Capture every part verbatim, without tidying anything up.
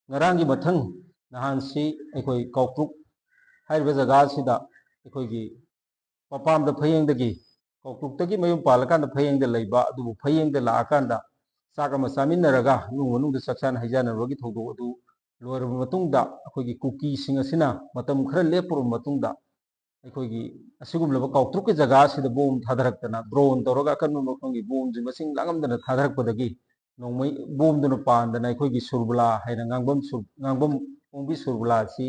ꯉꯔꯥꯡꯒꯤ ꯃꯊꯪ ꯅꯍꯥꯟꯁꯤ ꯑꯩꯈꯣꯏ ꯀꯥꯎꯇ꯭ꯔꯨꯛ ꯍꯥꯏꯔꯤꯕ ꯖꯒꯥ ꯑꯁꯤꯗ ꯑꯩꯈꯣꯏꯒꯤ ꯃꯄꯥꯝꯗ ꯐꯌꯦꯡꯗꯒꯤ, ꯀꯥꯎꯇ꯭ꯔꯨꯛꯇꯒꯤ ꯃꯌꯨꯝ ꯄꯥꯜꯂꯀꯥꯟꯗ ꯐꯌꯦꯡꯗ ꯂꯩꯕ, ꯑꯗꯨꯕꯨ ꯐꯌꯦꯡꯗ ꯂꯥꯛꯑꯀꯥꯟꯗ ꯆꯥꯛ ꯑꯃ ꯆꯥꯃꯤꯟꯅꯔꯒ ꯏꯃꯨꯡ ꯃꯅꯨꯡꯗ ꯆꯥꯛꯆꯥꯅ ꯍꯩꯖꯥꯅꯕꯒꯤ ꯊꯧꯗꯣꯛ ꯑꯗꯨ ꯂꯣꯏꯔꯕ ꯃꯇꯨꯡꯗ, ꯑꯩꯈꯣꯏꯒꯤ ꯀꯨꯀꯤꯁꯤꯡ ꯑꯁꯤꯅ ꯃꯇꯝ ꯈꯔ ꯂꯦꯞꯄꯨꯔꯕ ꯃꯇꯨꯡꯗ ꯑꯩꯈꯣꯏꯒꯤ ꯑꯁꯤꯒꯨꯝꯂꯕ ꯀꯥꯎꯇ꯭ꯔꯨꯛꯀꯤ ꯖꯒꯥ ꯑꯁꯤꯗ ꯕꯣꯝ ꯊꯥꯗꯔꯛꯇꯅ, ꯗ꯭ꯔꯣꯟ ꯇꯧꯔꯒ ꯑꯀꯟꯕ ꯃꯐꯝꯒꯤ ꯕꯣꯝꯁꯤ ꯃꯁꯤꯡ ꯂꯥꯡꯉꯝꯗꯅ ꯊꯥꯗꯔꯛꯄꯗꯒꯤ ꯅꯣꯡꯃꯩ ꯕꯣꯝꯗꯨꯅ ꯄꯥꯟꯗꯅ ꯑꯩꯈꯣꯏꯒꯤ ꯁꯨꯔꯕꯂꯥ ꯍꯥꯏꯅ ꯉꯥꯡꯐꯝ ꯁꯨꯔ-, ꯉꯥꯡꯐꯝ ꯈꯣꯡꯕꯤ ꯁꯨꯔꯕꯂꯥ ꯑꯁꯤ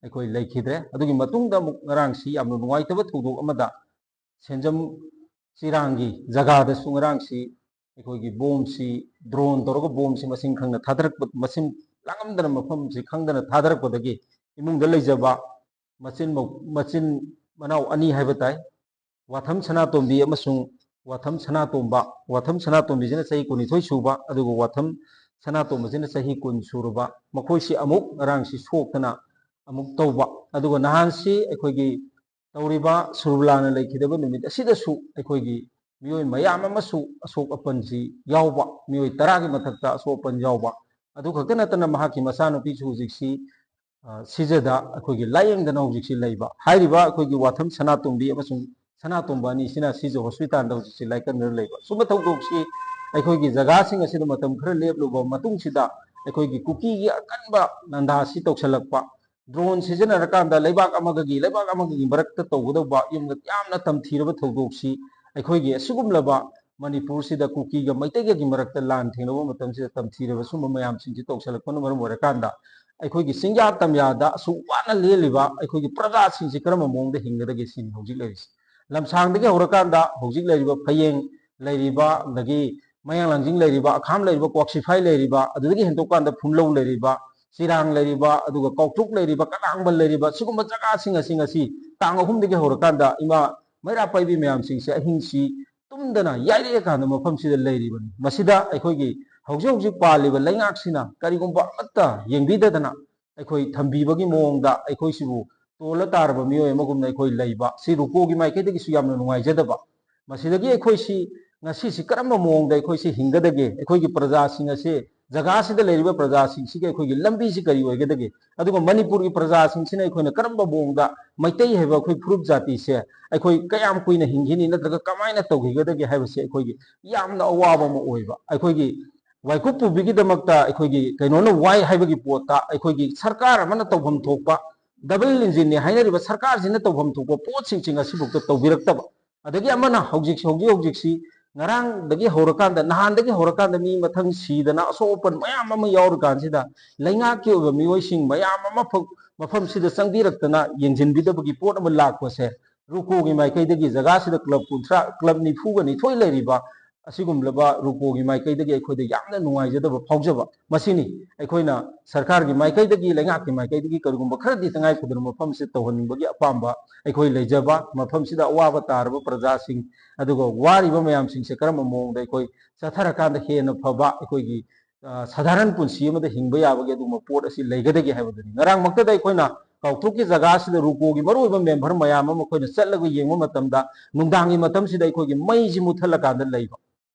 ꯑꯩꯈꯣꯏ ꯂꯩꯈꯤꯗ꯭ꯔꯦ꯫ ꯑꯗꯨꯒꯤ ꯃꯇꯨꯡꯗ ꯑꯃꯨꯛ ꯉꯔꯥꯡꯁꯤ ꯌꯥꯝꯅ ꯅꯨꯡꯉꯥꯏꯇꯕ ꯊꯧꯗꯣꯛ ꯑꯃꯗ ꯁꯦꯟꯖꯝ ꯆꯤꯔꯥꯡꯒꯤ ꯖꯒꯥꯗꯁꯨ ꯉꯔꯥꯡꯁꯤ ꯑꯩꯈꯣꯏꯒꯤ ꯕꯣꯝꯁꯤ, ꯗ꯭ꯔꯣꯟ ꯇꯧꯔꯒ ꯕꯣꯝꯁꯤ ꯃꯁꯤꯡ ꯈꯪꯅ ꯊꯥꯗꯔꯛꯄ, ꯃꯁꯤꯡ ꯂꯥꯡꯉꯝꯗꯅ ꯃꯐꯝꯁꯤ ꯈꯪꯗꯅ ꯊꯥꯗꯔꯛꯄꯗꯒꯤ ꯏꯃꯨꯡꯗ ꯂꯩꯖꯕ ꯃꯆꯤꯟ ꯃꯧ-, ꯃꯆꯤꯟ ꯃꯅꯥꯎ ꯑꯅꯤ ꯍꯥꯏꯕ ꯇꯥꯏ, ꯋꯥꯊꯝ ꯁꯅꯥꯇꯣꯝꯕꯤ ꯑꯃꯁꯨꯡ ꯋꯥꯊꯝ ꯁꯅꯥꯇꯣꯝꯕ꯫ ꯋꯥꯊꯝ ꯁꯅꯥꯇꯣꯝꯕꯤꯁꯤꯅ ꯆꯍꯤ ꯀꯨꯟꯅꯤꯊꯣꯏ ꯁꯨꯕ, ꯑꯗꯨꯒ ꯋꯥꯊꯝ ꯁꯅꯥꯇꯣꯝꯕꯁꯤꯅ ꯆꯍꯤ ꯀꯨꯟ ꯁꯨꯔꯕ꯫ ꯃꯈꯣꯏꯁꯤ ꯑꯃꯨꯛ ꯉꯔꯥꯡꯁꯤ ꯁꯣꯛꯇꯅ ꯑꯃꯨꯛ ꯇꯧꯕ꯫ ꯑꯗꯨꯒ ꯅꯍꯥꯟꯁꯤ ꯑꯩꯈꯣꯏꯒꯤ ꯇꯧꯔꯤꯕ ꯁꯨꯔꯕꯂꯥꯅ ꯂꯩꯈꯤꯗꯕ ꯅꯨꯃꯤꯠ ꯑꯁꯤꯗꯁꯨ ꯑꯩꯈꯣꯏꯒꯤ ꯃꯤꯑꯣꯏ ꯃꯌꯥꯝ ꯑꯃꯁꯨ ꯑꯁꯣꯛ ꯑꯄꯟꯁꯤ ꯌꯥꯎꯕ, ꯃꯤꯑꯣꯏ ꯇꯔꯥꯒꯤ ꯃꯊꯛꯇ ꯑꯁꯣꯛ ꯑꯄꯟ ꯌꯥꯎꯕ꯫ ꯑꯗꯨ ꯈꯛꯇ ꯅꯠꯇꯅ ꯃꯍꯥꯛꯀꯤ ꯃꯆꯥꯅꯨꯄꯤꯁꯨ ꯍꯧꯖꯤꯛꯁꯤ, ꯑ, ꯁꯤꯖꯗ ꯑꯩꯈꯣꯏꯒꯤ ꯂꯥꯌꯦꯡꯗꯅ ꯍꯧꯖꯤꯛꯁꯤ ꯂꯩꯕ꯫ ꯍꯥꯏꯔꯤꯕ ꯑꯩꯈꯣꯏꯒꯤ ꯋꯥꯊꯝ ꯁꯅꯥꯇꯣꯝꯕꯤ ꯑꯃꯁꯨꯡ ꯁꯅꯥꯇꯣꯝꯕ ꯑꯅꯤꯁꯤꯅ ꯁꯤꯖ ꯍꯣꯁꯄꯤꯇꯥꯜꯗ ꯍꯧꯖꯤꯛꯁꯤ ꯂꯥꯏꯀꯠꯅꯗꯨꯅ ꯂꯩꯕ꯫ ꯁꯨꯝꯕ ꯊꯧꯗꯣꯛꯁꯤ ꯑꯩꯈꯣꯏꯒꯤ ꯖꯒꯥꯁꯤꯡ ꯑꯁꯤꯗ ꯃꯇꯝ ꯈꯔ ꯂꯦꯞꯂꯨꯕ ꯃꯇꯨꯡꯁꯤꯗ ꯑꯩꯈꯣꯏꯒꯤ ꯀꯨꯀꯤꯒꯤ ꯑꯀꯟꯕ ꯂꯥꯟꯗꯥꯁꯤ ꯇꯧꯁꯤꯜꯂꯛꯄ, ꯗ꯭ꯔꯣꯟ ꯁꯤꯖꯤꯟꯅꯔꯀꯥꯟꯗ ꯂꯩꯕꯥꯛ ꯑꯃꯒꯒꯤ ꯂꯩꯕꯥꯛ ꯑꯃꯒꯒꯤ ꯃꯔꯛꯇ ꯇꯧꯒꯗꯧꯕ ꯌꯥꯝꯅ, ꯌꯥꯝꯅ ꯇꯝꯊꯤꯔꯕ ꯊꯧꯗꯣꯛꯁꯤ ꯑꯩꯈꯣꯏꯒꯤ ꯑꯁꯤꯒꯨꯝꯂꯕ ꯃꯅꯤꯄꯨꯔꯁꯤꯗ ꯀꯨꯀꯤꯒ ꯃꯩꯇꯩꯒꯒꯤ ꯃꯔꯛꯇ ꯂꯥꯟ ꯊꯦꯡꯅꯕ ꯃꯇꯝꯁꯤꯗ ꯇꯝꯊꯤꯔꯕ ꯁꯨꯝꯕ ꯃꯌꯥꯝꯁꯤꯡꯁꯤ ꯇꯧꯁꯤꯜꯂꯛꯄꯅ ꯃꯔꯝ ꯑꯣꯏꯔꯀꯥꯟꯗ ꯑꯩꯈꯣꯏꯒꯤ ꯆꯤꯡꯌꯥ ꯇꯝꯌꯥꯗ ꯑꯁꯨꯛ ꯋꯥꯅ ꯂꯦꯜꯂꯤꯕ ꯑꯩꯈꯣꯏꯒꯤ ꯄ꯭ꯔꯖꯥꯁꯤꯡꯁꯤ ꯀꯔꯝꯕ ꯃꯑꯣꯡꯗ ꯍꯤꯡꯒꯗꯒꯦ ꯁꯤꯅꯤ ꯍꯧꯖꯤꯛ ꯂꯩꯔꯤꯁꯤ꯫ ꯂꯝꯁꯥꯡꯗꯒꯤ ꯍꯧꯔꯀꯥꯟꯗ ꯍꯧꯖꯤꯛ ꯂꯩꯔꯤꯕ ꯐꯌꯦꯡ ꯂꯩꯔꯤꯕ, ꯑꯗꯒꯤ ꯃꯌꯥꯡ ꯂꯥꯡꯖꯤꯡ ꯂꯩꯔꯤꯕ, ꯑꯈꯥꯝ ꯂꯩꯔꯤꯕ, ꯀ꯭ꯋꯥꯛꯁꯤꯐꯥꯏ ꯂꯩꯔꯤꯕ, ꯑꯗꯨꯗꯒꯤ ꯍꯦꯟꯗꯣꯛꯀꯥꯟꯗ ꯐꯨꯝꯂꯧ ꯂꯩꯔꯤꯕ, ꯆꯤꯔꯥꯡ ꯂꯩꯔꯤꯕ, ꯑꯗꯨꯒ ꯀꯥꯎꯇ꯭ꯔꯨꯛ ꯂꯩꯔꯤꯕ, ꯀꯂꯥꯡꯕꯜ ꯂꯩꯔꯤꯕ, ꯁꯤꯒꯨꯝꯕ ꯖꯒꯥꯁꯤꯡ ꯑꯁꯤ ꯉꯁꯤ ꯇꯥꯡ ꯑꯍꯨꯝꯗꯒꯤ ꯍꯧꯔꯀꯥꯟꯗ ꯏꯃꯥ ꯃꯩꯔꯥ ꯄꯥꯏꯕꯤ ꯃꯌꯥꯝꯁꯤꯡꯁꯦ ꯑꯍꯤꯡꯁꯤ ꯇꯨꯝꯗꯅ ꯌꯥꯏꯔꯛꯑꯀꯥꯟꯗ ꯃꯐꯝꯁꯤꯗ ꯂꯩꯔꯤꯕꯅꯤ꯫ ꯃꯁꯤꯗ ꯑꯩꯈꯣꯏꯒꯤ ꯍꯧꯖꯤꯛ ꯍꯧꯖꯤꯛ ꯄꯥꯜꯂꯤꯕ ꯂꯩꯉꯥꯛꯁꯤꯅ ꯀꯔꯤꯒꯨꯝꯕ ꯑꯃꯠꯇ ꯌꯦꯡꯕꯤꯗꯗꯅ ꯑꯩꯈꯣꯏ ꯊꯝꯕꯤꯕꯒꯤ ꯃꯑꯣꯡꯗ ꯑꯩꯈꯣꯏꯁꯤꯕꯨ ꯇꯣꯜꯂ ꯇꯥꯔꯕ ꯃꯤꯑꯣꯏ ꯑꯃꯒꯨꯝꯅ ꯑꯩꯈꯣꯏ ꯂꯩꯕ ꯁꯤ ꯔꯨꯀꯣꯒꯤ ꯃꯥꯏꯀꯩꯗꯒꯤꯁꯨ ꯌꯥꯝꯅ ꯅꯨꯡꯉꯥꯏꯖꯗꯕ꯫ ꯃꯁꯤꯗꯒꯤ ꯑꯩꯈꯣꯏꯁꯤ ꯉꯁꯤꯁꯤ ꯀꯔꯝꯕ ꯃꯑꯣꯡꯗ ꯑꯩꯈꯣꯏꯁꯤ ꯍꯤꯡꯒꯗꯒꯦ? ꯑꯩꯈꯣꯏꯒꯤ ꯄ꯭ꯔꯖꯥꯁꯤꯡ ꯑꯁꯤ ꯖꯒꯥꯁꯤꯗ ꯂꯩꯔꯤꯕ ꯄ꯭ꯔꯖꯥꯁꯤꯡꯁꯤꯒꯤ ꯑꯩꯈꯣꯏꯒꯤ ꯂꯝꯕꯤꯁꯤ ꯀꯔꯤ ꯑꯣꯏꯒꯗꯒꯦ? ꯑꯗꯨꯒ ꯃꯅꯤꯄꯨꯔꯒꯤ ꯄ꯭ꯔꯖꯥꯁꯤꯡꯁꯤꯅ ꯑꯩꯈꯣꯏꯅ ꯀꯔꯝꯕ ꯃꯑꯣꯡꯗ ꯃꯩꯇꯩ ꯍꯥꯏꯕ ꯑꯩꯈꯣꯏ ꯐꯨꯔꯨꯞ ꯖꯥꯇꯤꯁꯦ ꯑꯩꯈꯣꯏ ꯀꯌꯥꯝ ꯀꯨꯏꯅ ꯍꯤꯡꯈꯤꯅꯤ, ꯅꯠꯇ꯭ꯔꯒ ꯀꯃꯥꯏꯅ ꯇꯧꯈꯤꯒꯗꯒꯦ ꯍꯥꯏꯕꯁꯦ ꯑꯩꯈꯣꯏꯒꯤ ꯌꯥꯝꯅ ꯑꯋꯥꯕ ꯑꯃ ꯑꯣꯏꯕ꯫ ꯑꯩꯈꯣꯏꯒꯤ ꯋꯥꯏꯀꯨꯞ ꯄꯨꯕꯤꯒꯤꯗꯃꯛꯇ ꯑꯩꯈꯣꯏꯒꯤ ꯀꯩꯅꯣꯅ ꯋꯥꯏ ꯍꯥꯏꯕꯒꯤ ꯄꯣꯠꯇ ꯑꯩꯈꯣꯏꯒꯤ ꯁꯔꯀꯥꯔ ꯑꯃꯅ ꯇꯧꯐꯝ ꯊꯣꯛꯄ ꯗꯕꯜ ꯏꯟꯖꯤꯟꯅꯤ ꯍꯥꯏꯅꯔꯤꯕ ꯁꯔꯀꯥꯔꯁꯤꯅ ꯇꯧꯐꯝ ꯊꯣꯛꯄ ꯄꯣꯠꯁꯤꯡꯁꯤꯡ ꯑꯁꯤꯐꯥꯎꯗ ꯇꯧꯕꯤꯔꯛꯇꯕ꯫ ꯑꯗꯒꯤ ꯑꯃꯅ ꯍꯧꯖꯤꯛ, ꯍꯧꯖꯤꯛ ꯍꯧꯖꯤꯛꯁꯤ ꯉꯔꯥꯡꯗꯒꯤ ꯍꯧꯔꯀꯥꯟꯗ, ꯅꯍꯥꯟꯗꯒꯤ ꯍꯧꯔꯀꯥꯟꯗ ꯃꯤ ꯃꯊꯪ ꯁꯤꯗꯅ ꯑꯁꯣꯛ ꯑꯄꯟ ꯃꯌꯥꯝ ꯑꯃ ꯌꯥꯎꯔꯀꯥꯟꯁꯤꯗ ꯂꯩꯉꯥꯛꯀꯤ ꯑꯣꯏꯕ ꯃꯤꯑꯣꯏꯁꯤꯡ ꯃꯌꯥꯝ ꯑꯃ ꯐ-, ꯃꯐꯝꯁꯤꯗ ꯆꯪꯕꯤꯔꯛꯇꯅ ꯌꯦꯡꯁꯤꯟꯕꯤꯗꯕꯒꯤ ꯄꯣꯠ ꯑꯃ ꯂꯥꯛꯄꯁꯦ, ꯔꯨꯀꯣꯒꯤ ꯃꯥꯏꯀꯩꯗꯒꯤ ꯖꯒꯥꯁꯤꯗ ꯀ꯭ꯂꯕ ꯀꯨꯟꯊ꯭ꯔꯥ, ꯀ꯭ꯂꯕ ꯅꯤꯐꯨꯒ ꯅꯤꯊꯣꯏ ꯂꯩꯔꯤꯕ ꯑꯁꯤꯒꯨꯝꯂꯕ ꯔꯨꯀꯣꯒꯤ ꯃꯥꯏꯀꯩꯗꯒꯤ ꯑꯩꯈꯣꯏꯗ ꯌꯥꯝꯅ ꯅꯨꯡꯉꯥꯏꯖꯗꯕ ꯐꯥꯎꯖꯕ꯫ ꯃꯁꯤꯅꯤ ꯑꯩꯈꯣꯏꯅ ꯁꯔꯀꯥꯔꯒꯤ ꯃꯥꯏꯀꯩꯗꯒꯤ, ꯂꯩꯉꯥꯛꯀꯤ ꯃꯥꯏꯀꯩꯗꯒꯤ ꯀꯔꯤꯒꯨꯝꯕ ꯈꯔꯗꯤ ꯇꯉꯥꯏ ꯐꯗꯅ ꯃꯐꯝꯁꯤꯗ ꯇꯧꯍꯟꯅꯤꯡꯕꯒꯤ ꯑꯄꯥꯝꯕ ꯑꯩꯈꯣꯏ ꯂꯩꯖꯕ, ꯃꯐꯝꯁꯤꯗ ꯑꯋꯥꯕ ꯇꯥꯔꯕ ꯄ꯭ꯔꯖꯥꯁꯤꯡ ꯑꯗꯨꯒ ꯋꯥꯔꯤꯕ ꯃꯌꯥꯝꯁꯤꯡꯁꯦ ꯀꯔꯝꯕ ꯃꯑꯣꯡꯗ ꯑꯩꯈꯣꯏ ꯆꯠꯊꯔꯀꯥꯟꯗ ꯍꯦꯟꯅ ꯐꯕ ꯑꯩꯈꯣꯏꯒꯤ, ꯑ, ꯁꯥꯙꯥꯔꯟ ꯄꯨꯟꯁꯤ ꯑꯃꯗ ꯍꯤꯡꯕ ꯌꯥꯕꯒꯤ ꯑꯗꯨꯒꯨꯝꯕ ꯄꯣꯠ ꯑꯁꯤ ꯂꯩꯒꯗꯒꯦ ꯍꯥꯏꯕꯗꯨꯅꯤ꯫ ꯉꯔꯥꯡꯃꯛꯇꯗ ꯑꯩꯈꯣꯏꯅ ꯀꯥꯎꯊꯣꯛꯀꯤ ꯖꯒꯥꯁꯤꯗ ꯔꯨꯀꯣꯒꯤ ꯃꯔꯨꯑꯣꯏꯕ ꯃꯦꯝꯕꯔ ꯃꯌꯥꯝ ꯑꯃ ꯑꯩꯈꯣꯏꯅ ꯆꯠꯂꯒ ꯌꯦꯡꯕ ꯃꯇꯝꯗ, ꯅꯨꯡꯗꯥꯡꯒꯤ ꯃꯇꯝꯁꯤꯗ ꯑꯩꯈꯣꯏꯒꯤ ꯃꯩꯁꯤ ꯃꯨꯠꯊꯠꯂꯀꯥꯟꯗ ꯂꯩꯕ,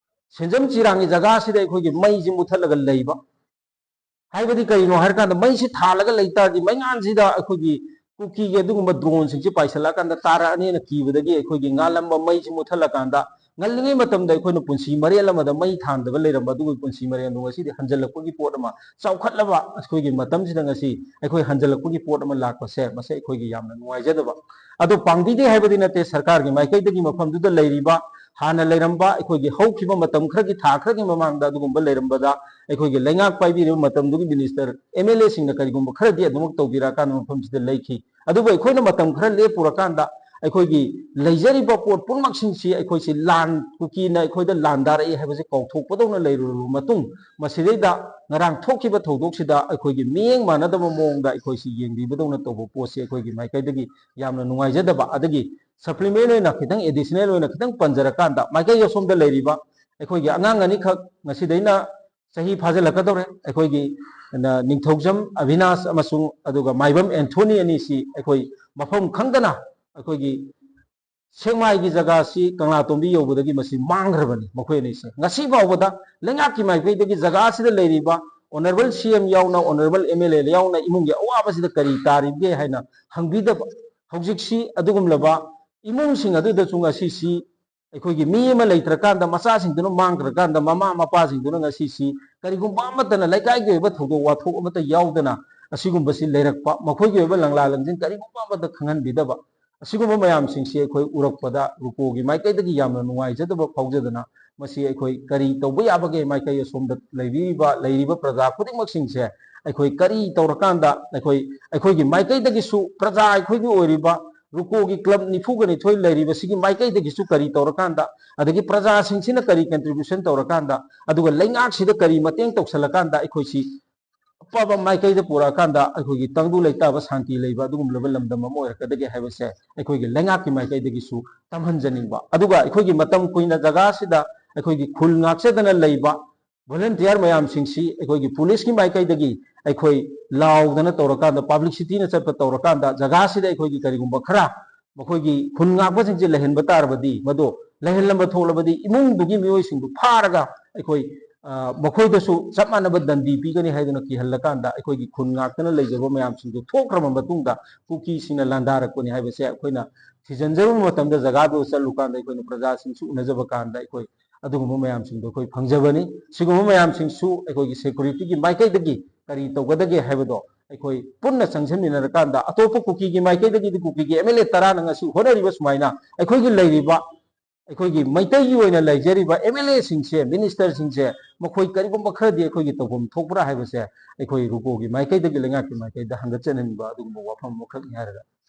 ꯁꯦꯟꯖꯝ ꯆꯤꯔꯥꯡꯒꯤ ꯖꯒꯥꯁꯤꯗ ꯑꯩꯈꯣꯏꯒꯤ ꯃꯩꯁꯤ ꯃꯨꯠꯊꯠꯂꯒ ꯂꯩꯕ꯫ ꯍꯥꯏꯕꯗꯤ ꯀꯔꯤꯅꯣ ꯍꯥꯏꯔꯀꯥꯟꯗ, ꯃꯩꯁꯤ ꯊꯥꯜꯂꯒ ꯂꯩ ꯇꯥꯔꯗꯤ ꯃꯩꯉꯥꯟꯁꯤꯗ ꯑꯩꯈꯣꯏꯒꯤ ꯀꯨꯀꯤꯒꯤ ꯑꯗꯨꯒꯨꯝꯕ ꯗ꯭ꯔꯣꯟꯁꯤꯡꯁꯤ ꯄꯥꯏꯁꯤꯜꯂꯛꯑꯀꯥꯟꯗ ꯇꯥꯔꯛꯑꯅꯤꯅ ꯀꯤꯕꯗꯒꯤ ꯑꯩꯈꯣꯏꯒꯤ ꯉꯥꯜꯂꯝꯕ ꯃꯩꯁꯤ ꯃꯨꯠꯊꯠꯂꯀꯥꯟꯗ, ꯉꯜꯂꯤꯉꯩ ꯃꯇꯝꯗ ꯑꯩꯈꯣꯏꯅ ꯄꯨꯟꯁꯤ ꯃꯔꯦꯜ ꯑꯃꯗ ꯃꯩ ꯊꯥꯟꯗꯕ ꯂꯩꯔꯝꯕ ꯑꯗꯨꯒꯤ ꯄꯨꯟꯁꯤ ꯃꯔꯦꯜꯗꯣ ꯉꯁꯤꯗꯤ ꯍꯟꯖꯤꯜꯂꯛꯄꯒꯤ ꯄꯣꯠ ꯑꯃ, ꯆꯥꯎꯈꯠꯂꯕ ꯑꯩꯈꯣꯏꯒꯤ ꯃꯇꯝꯁꯤꯗ ꯉꯁꯤ ꯑꯩꯈꯣꯏ ꯍꯟꯖꯤꯜꯂꯛꯄꯒꯤ ꯄꯣꯠ ꯑꯃ ꯂꯥꯛꯄꯁꯦ, ꯃꯁꯤ ꯑꯩꯈꯣꯏꯒꯤ ꯌꯥꯝꯅ ꯅꯨꯡꯉꯥꯏꯖꯗꯕ꯫ ꯑꯗꯣ ꯄꯥꯡꯕꯤꯗꯦ ꯍꯥꯏꯕꯗꯤ ꯅꯠꯇꯦ, ꯁꯔꯀꯥꯔꯒꯤ ꯃꯥꯏꯀꯩꯗꯒꯤ ꯃꯐꯝꯗꯨꯗ ꯂꯩꯔꯤꯕ, ꯍꯥꯟꯅ ꯂꯩꯔꯝꯕ, ꯑꯩꯈꯣꯏꯒꯤ ꯍꯧꯈꯤꯕ ꯃꯇꯝ ꯈꯔꯒꯤ, ꯊꯥ ꯈꯔꯒꯤ ꯃꯃꯥꯡꯗ ꯑꯗꯨꯒꯨꯝꯕ ꯂꯩꯔꯝꯕꯗ ꯑꯩꯈꯣꯏꯒꯤ ꯂꯩꯉꯥꯛ ꯄꯥꯏꯕꯤꯔꯤꯕ ꯃꯇꯝꯗꯨꯒꯤ ꯃꯤꯅꯤꯁꯇꯔ, ꯑꯦꯝ ꯑꯦꯜ ꯑꯦꯁꯤꯡꯅ ꯀꯔꯤꯒꯨꯝꯕ ꯈꯔꯗꯤ ꯑꯗꯨꯃꯛ ꯇꯧꯕꯤꯔꯛꯑꯀꯥꯟꯗ ꯃꯐꯝꯁꯤꯗ ꯂꯩꯈꯤ꯫ ꯑꯗꯨꯕꯨ ꯑꯩꯈꯣꯏꯅ ꯃꯇꯝ ꯈꯔ ꯂꯦꯞꯄꯨꯔꯀꯥꯟꯗ ꯑꯩꯈꯣꯏꯒꯤ ꯂꯩꯖꯔꯤꯕ ꯄꯣꯠ ꯄꯨꯝꯅꯃꯛꯁꯤꯡꯁꯤ ꯑꯩꯈꯣꯏꯁꯤ ꯂꯥꯟ, ꯀꯨꯀꯤꯅ ꯑꯩꯈꯣꯏꯗ ꯂꯥꯟꯗꯥꯔꯛꯏ ꯍꯥꯏꯕꯁꯤ ꯀꯥꯎꯊꯣꯛꯄꯗꯧꯅ ꯂꯩꯔꯨꯔꯕ ꯃꯇꯨꯡ, ꯃꯁꯤꯗꯩꯗ ꯉꯔꯥꯡ ꯊꯣꯛꯈꯤꯕ ꯊꯧꯗꯣꯛꯁꯤꯗ ꯑꯩꯈꯣꯏꯒꯤ ꯃꯤꯠꯌꯦꯡ ꯃꯥꯟꯅꯗꯕ ꯃꯑꯣꯡꯗ ꯑꯩꯈꯣꯏꯁꯤ ꯌꯦꯡꯕꯤꯕꯗꯧꯅ ꯇꯧꯕ ꯄꯣꯠꯁꯤ ꯑꯩꯈꯣꯏꯒꯤ ꯃꯥꯏꯀꯩꯗꯒꯤ ꯌꯥꯝꯅ ꯅꯨꯡꯉꯥꯏꯖꯗꯕ꯫ ꯑꯗꯒꯤ ꯁꯄ꯭ꯂꯤꯃꯦꯟ ꯑꯣꯏꯅ ꯈꯤꯇꯪ, ꯑꯦꯗꯤꯁꯅꯦꯜ ꯑꯣꯏꯅ ꯈꯤꯇꯪ ꯄꯟꯖꯔꯀꯥꯟꯗ, ꯃꯥꯏꯀꯩ ꯑꯁꯣꯝꯗ ꯂꯩꯔꯤꯕ ꯑꯩꯈꯣꯏꯒꯤ ꯑꯉꯥꯡ ꯑꯅꯤꯈꯛ ꯉꯁꯤꯗꯩꯅ ꯆꯍꯤ ꯐꯥꯖꯤꯜꯂꯛꯀꯗꯧꯔꯦ꯫ ꯑꯩꯈꯣꯏꯒꯤ ꯅ-, ꯅꯤꯡꯊꯧꯖꯝ ꯑꯕꯤꯅꯥꯁ ꯑꯃꯁꯨꯡ ꯑꯗꯨꯒ ꯃꯥꯏꯕꯝ ꯑꯦꯟꯊꯣꯅꯤ ꯑꯅꯤꯁꯤ ꯑꯩꯈꯣꯏ ꯃꯐꯝ ꯈꯪꯗꯅ ꯑꯩꯈꯣꯏꯒꯤ ꯁꯦꯛꯃꯥꯏꯒꯤ ꯖꯒꯥꯁꯤ ꯀꯪꯂꯥꯇꯣꯝꯕꯤ ꯌꯧꯕꯗꯒꯤ ꯃꯁꯤ ꯃꯥꯡꯈ꯭ꯔꯕꯅꯤ꯫ ꯃꯈꯣꯏ ꯑꯅꯤꯁꯦ ꯉꯁꯤ ꯐꯥꯎꯕꯗ ꯂꯩꯉꯥꯛꯀꯤ ꯃꯥꯏꯀꯩꯗꯒꯤ ꯖꯒꯥ ꯑꯁꯤꯗ ꯂꯩꯔꯤꯕ Honourable C M ꯌꯥꯎꯅ, Honourable M L A ꯌꯥꯎꯅ ꯏꯃꯨꯡꯒꯤ ꯑꯋꯥꯕꯁꯤꯗ ꯀꯔꯤ ꯇꯥꯔꯤꯕꯒꯦ ꯍꯥꯏꯅ ꯍꯪꯕꯤꯗꯕ꯫ ꯍꯧꯖꯤꯛꯁꯤ ꯑꯗꯨꯒꯨꯝꯂꯕ ꯏꯃꯨꯡꯁꯤꯡ ꯑꯗꯨꯗꯁꯨ ꯉꯁꯤꯁꯤ ꯑꯩꯈꯣꯏꯒꯤ ꯃꯤ ꯑꯃ ꯂꯩꯇ꯭ꯔꯀꯥꯟꯗ, ꯃꯆꯥꯁꯤꯡꯗꯨꯅ ꯃꯥꯡꯈ꯭ꯔꯀꯥꯟꯗ, ꯃꯃꯥ ꯃꯄꯥꯁꯤꯡꯗꯨꯅ ꯉꯁꯤꯁꯤ ꯀꯔꯤꯒꯨꯝꯕ ꯑꯃꯠꯇꯅ, ꯂꯩꯀꯥꯏꯒꯤ ꯑꯣꯏꯕ ꯊꯧꯗꯣꯛ ꯋꯥꯊꯣꯛ ꯑꯃꯠꯇ ꯌꯥꯎꯗꯅ ꯑꯁꯤꯒꯨꯝꯕꯁꯤ ꯂꯩꯔꯛꯄ, ꯃꯈꯣꯏꯒꯤ ꯑꯣꯏꯕ ꯂꯪꯂꯥ ꯂꯪꯖꯤꯟ ꯀꯔꯤꯒꯨꯝꯕ ꯑꯃꯠꯇ ꯈꯪꯍꯟꯕꯤꯗꯕ, ꯑꯁꯤꯒꯨꯝꯕ ꯃꯌꯥꯝꯁꯤꯡꯁꯤ ꯑꯩꯈꯣꯏ ꯎꯔꯛꯄꯗ ꯔꯨꯀꯣꯒꯤ ꯃꯥꯏꯀꯩꯗꯒꯤ ꯌꯥꯝꯅ ꯅꯨꯡꯉꯥꯏꯖꯗꯕ ꯐꯥꯎꯖꯗꯅ, ꯃꯁꯤ ꯑꯩꯈꯣꯏ ꯀꯔꯤ ꯇꯧꯕ ꯌꯥꯕꯒꯦ? ꯃꯥꯏꯀꯩ ꯑꯁꯣꯝꯗ ꯂꯩꯕꯤꯔꯤꯕ, ꯂꯩꯔꯤꯕ ꯄ꯭ꯔꯖꯥ ꯈꯨꯗꯤꯡꯃꯛꯁꯤꯡꯁꯦ ꯑꯩꯈꯣꯏ ꯀꯔꯤ ꯇꯧꯔꯀꯥꯟꯗ, ꯑꯩꯈꯣꯏ, ꯑꯩꯈꯣꯏꯒꯤ ꯃꯥꯏꯀꯩꯗꯒꯤꯁꯨ, ꯄ꯭ꯔꯖꯥ ꯑꯩꯈꯣꯏꯒꯤ ꯑꯣꯏꯔꯤꯕ ꯔꯨꯀꯣꯒꯤ club ꯅꯤꯐꯨꯒ ꯅꯤꯊꯣꯏ ꯂꯩꯔꯤꯕꯁꯤꯒꯤ ꯃꯥꯏꯀꯩꯗꯒꯤꯁꯨ ꯀꯔꯤ ꯇꯧꯔꯀꯥꯟꯗ, ꯑꯗꯒꯤ ꯄ꯭ꯔꯖꯥꯁꯤꯡꯁꯤꯅ ꯀꯔꯤ contribution ꯇꯧꯔꯀꯥꯟꯗ, ꯑꯗꯨꯒ ꯂꯩꯉꯥꯛꯁꯤꯗ ꯀꯔꯤ ꯃꯇꯦꯡ ꯇꯧꯁꯜꯂꯀꯥꯟꯗ ꯑꯩꯈꯣꯏꯁꯤ ꯑꯐꯕ ꯃꯥꯏꯀꯩꯗ ꯄꯨꯔꯛꯑꯀꯥꯟꯗ ꯑꯩꯈꯣꯏꯒꯤ ꯇꯪꯗꯨ ꯂꯩꯇꯥꯕ, ꯁꯥꯟꯇꯤ ꯂꯩꯕ ꯑꯗꯨꯒꯨꯝꯂꯕ ꯂꯝꯗꯝ ꯑꯃ ꯑꯣꯏꯔꯛꯀꯗꯒꯦ ꯍꯥꯏꯕꯁꯦ ꯑꯩꯈꯣꯏꯒꯤ ꯂꯩꯉꯥꯛꯀꯤ ꯃꯥꯏꯀꯩꯗꯒꯤꯁꯨ ꯇꯝꯍꯟꯖꯅꯤꯡꯕ꯫ ꯑꯗꯨꯒ ꯑꯩꯈꯣꯏꯒꯤ ꯃꯇꯝ ꯀꯨꯏꯅ ꯖꯒꯥ ꯑꯁꯤꯗ ꯑꯩꯈꯣꯏꯒꯤ ꯈꯨꯜ ꯉꯥꯛꯆꯗꯅ ꯂꯩꯕ volunteer ꯃꯌꯥꯝꯁꯤꯡꯁꯤ ꯑꯩꯈꯣꯏꯒꯤ police ꯀꯤ ꯃꯥꯏꯀꯩꯗꯒꯤ ꯑꯩꯈꯣꯏ ꯂꯥꯎꯗꯅ ꯇꯧꯔꯀꯥꯟꯗ, publicity ꯅ ꯆꯠꯄ ꯇꯧꯔꯀꯥꯟꯗ, ꯖꯒꯥꯁꯤꯗ ꯑꯩꯈꯣꯏꯒꯤ ꯀꯔꯤꯒꯨꯝꯕ ꯈꯔ ꯃꯈꯣꯏꯒꯤ ꯈꯨꯟ ꯉꯥꯛꯄꯁꯤꯡꯁꯦ ꯂꯩꯍꯟꯕ ꯇꯥꯔꯕꯗꯤ, ꯃꯗꯣ ꯂꯩꯍꯜꯂꯝꯕ ꯊꯣꯛꯂꯕꯗꯤ ꯏꯃꯨꯡꯗꯨꯒꯤ ꯃꯤꯑꯣꯏꯁꯤꯡꯗꯨ ꯐꯥꯔꯒ ꯑꯩꯈꯣꯏ, ꯑ, ꯃꯈꯣꯏꯗꯁꯨ ꯆꯞ ꯃꯥꯟꯅꯕ ꯗꯟꯗꯤ ꯄꯤꯒꯅꯤ ꯍꯥꯏꯗꯨꯅ ꯀꯤꯍꯜꯂꯀꯥꯟꯗ ꯑꯩꯈꯣꯏꯒꯤ ꯈꯨꯟ ꯉꯥꯛꯇꯅ ꯂꯩꯖꯕ ꯃꯌꯥꯝꯁꯤꯡꯗꯨ ꯊꯣꯛꯈ꯭ꯔꯕ ꯃꯇꯨꯡꯗ ꯀꯨꯀꯤꯁꯤꯡꯅ ꯂꯥꯟꯗꯥꯔꯛꯄꯅꯤ ꯍꯥꯏꯕꯁꯦ ꯑꯩꯈꯣꯏꯅ ꯊꯤꯖꯤꯟꯖꯔꯨꯕ ꯃꯇꯝꯗ, ꯖꯒꯥꯗꯨꯗ ꯆꯠꯂꯨꯀꯥꯟꯗ ꯑꯩꯈꯣꯏꯅ ꯄ꯭ꯔꯖꯥꯁꯤꯡꯁꯨ ꯎꯅꯖꯕ ꯀꯥꯟꯗ ꯑꯩꯈꯣꯏ ꯑꯗꯨꯒꯨꯝꯕ ꯃꯌꯥꯝꯁꯤꯡꯗꯣ ꯑꯩꯈꯣꯏ ꯐꯪꯖꯕꯅꯤ꯫ ꯁꯤꯒꯨꯝꯕ ꯃꯌꯥꯝꯁꯤꯡꯁꯨ ꯑꯩꯈꯣꯏꯒꯤ security ꯒꯤ ꯃꯥꯏꯀꯩꯗꯒꯤ ꯀꯔꯤ ꯇꯧꯒꯗꯒꯦ ꯍꯥꯏꯕꯗꯣ ꯑꯩꯈꯣꯏ ꯄꯨꯟꯅ ꯆꯪꯁꯤꯟꯃꯤꯟꯅꯔꯀꯥꯟꯗ, ꯑꯇꯣꯞꯄ ꯀꯨꯀꯤꯒꯤ ꯃꯥꯏꯀꯩꯗꯒꯤꯗꯤ ꯀꯨꯀꯤꯒꯤ M L A ꯇꯔꯥꯅ ꯉꯁꯤ ꯍꯣꯠꯅꯔꯤꯕ ꯁꯨꯃꯥꯏꯅ ꯑꯩꯈꯣꯏꯒꯤ ꯂꯩꯔꯤꯕ, ꯑꯩꯈꯣꯏꯒꯤ ꯃꯩꯇꯩꯒꯤ ꯑꯣꯏꯅ ꯂꯩꯖꯔꯤꯕ M L A ꯁꯤꯡꯁꯦ, minister ꯁꯤꯡꯁꯦ, ꯃꯈꯣꯏ ꯀꯔꯤꯒꯨꯝꯕ ꯈꯔꯗꯤ ꯑꯩꯈꯣꯏꯒꯤ ꯇꯧꯐꯝ ꯊꯣꯛꯄ꯭ꯔꯥ ꯍꯥꯏꯕꯁꯦ ꯑꯩꯈꯣꯏ ꯔꯨꯀꯣꯒꯤ ꯃꯥꯏꯀꯩꯗꯒꯤ, ꯂꯩꯉꯥꯛꯀꯤ ꯃꯥꯏꯀꯩꯗ ꯍꯪꯒꯠꯆꯅꯤꯡꯕ ꯑꯗꯨꯒꯨꯝꯕ ꯋꯥꯐꯝ ꯑꯃꯈꯛꯅꯤ ꯍꯥꯏꯔꯒ